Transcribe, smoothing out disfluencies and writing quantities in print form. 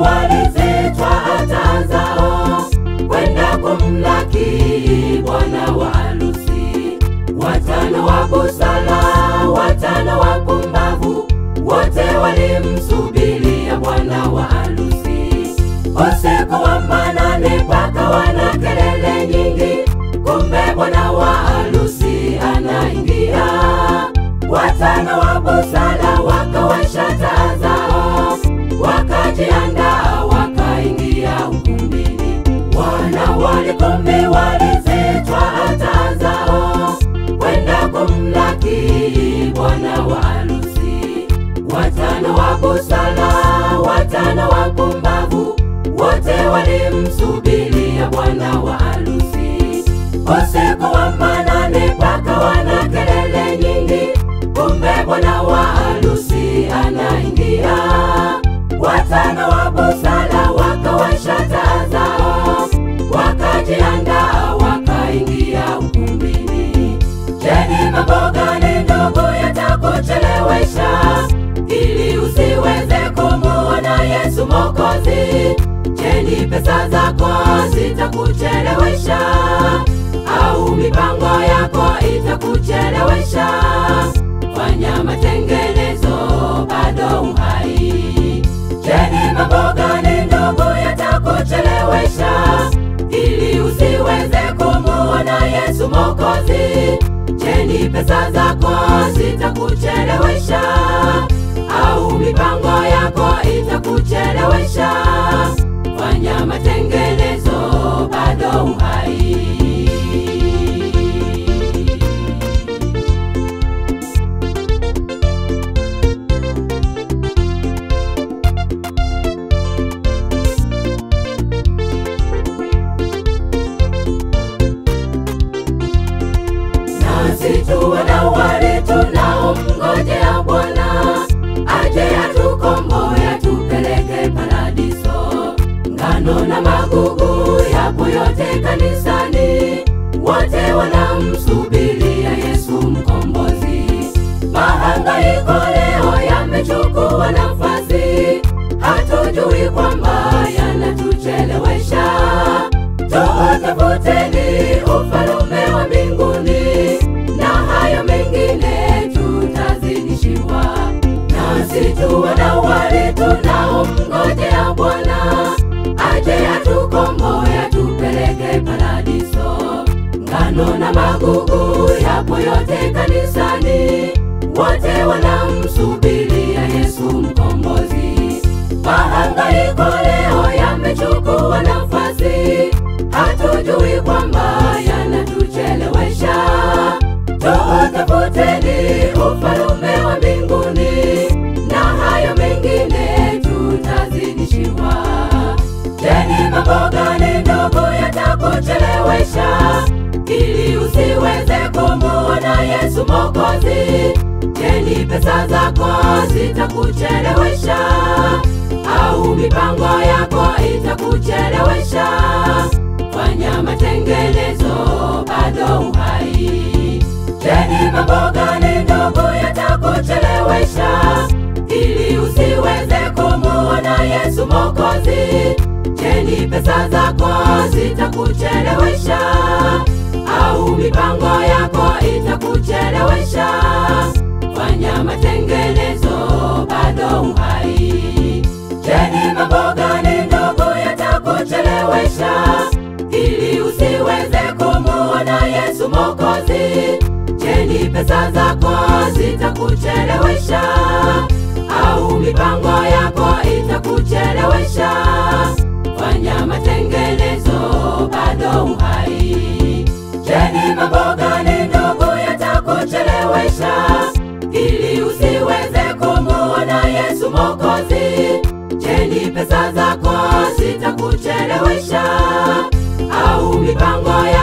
walizitwaa taa zao kwenda kumlaki bwana wa harusi. Watano wa busara, watano wa pumbavu, wote walimsubiria bwana wa harusi. Usiku wa manane pakawa na kelele nyingi, kumbe bwana wa harusi anaingia. Watano wa busara wakawasha taa zao, wakajiandaa wakaingia ukumbini. Wanawali 10 walizitwaa taa zao kwenda kumlaki bwana wa harusi. Watano wa busara, watano wa pumbavu, wote walimsubiria bwana wa harusi. Usiku wa manane pakawa na kelele nyingi, kumbe bwana wa harusi anaingia. Watano wa busara wakawasha taa zao, wakajiandaa wakaingia ukumbini. Je, ni mambo gani ndugu yatakuchelewesha ili usiweze kumuona Yesu Mwokozi? Je, ni pesa zako zitakuchelewesha au mipango yako itakuchelewesha? Fanya matengenezo bado uhai. Je, ni mambo gani ndugu yatakuchelewesha ili usiweze kumuona Yesu Mwokozi? Je, ni pesa zako zitakuchelewesha au mipango yako itakuchelewesha? Fanya matengenezo bado uhai. Nasi tu wanawali tunaomngojea Bwana aje atukomboe atupeleke paradiso. Ngano na magugu yapo yote kanisani, wote wanamsubiria Yesu Mkombozi. Mahangaiko leo yamechukua nafasi, hatujui kwamba yanatuchelewesha. Tutafuteni ufalume wa mbinguni, na hayo mengine tutazidishiwa. Nasi tu wanawali tunaomngojea Bwana aje atukomboe atupeleke paradiso. Ngano na magugu yapo yote kanisani, wote wanamsubiria Yesu Mkombozi. Mahangaiko leo yamechukua nafasi, hatujui kwamba yanatuchelewesha. Tutafuteni ufalume wa mbinguni, na hayo mengine tutazidishiwa. Je, ni mambo gani ndugu yatakuchelewesha ili usiweze kumuona Yesu Mwokozi? Je, ni pesa zako zitakuchelewesha au mipango yako itakuchelewesha? Fanya matengenezo bado uhai. Je, ni mambo gani ndugu yatakuchelewesha ili usiweze kumuona Yesu Mwokozi? Je, ni pesa zako zitakuchelewesha au mipango yako itakuchelewesha? Fanya matengenezo bado uhai. Je, ni mambo gani ndugu yatakuchelewesha ili usiweze kumuona Yesu Mwokozi? Je, ni pesa zako zitakuchelewesha au mipango yako itakuchelewesha? Fanya matengenezo bado uhai. Je, ni mambo gani ndugu yatakuchelewesha ili usiweze kumuona Yesu Mwokozi? Je, ni pesa zako zitakuchelewesha au mipango yako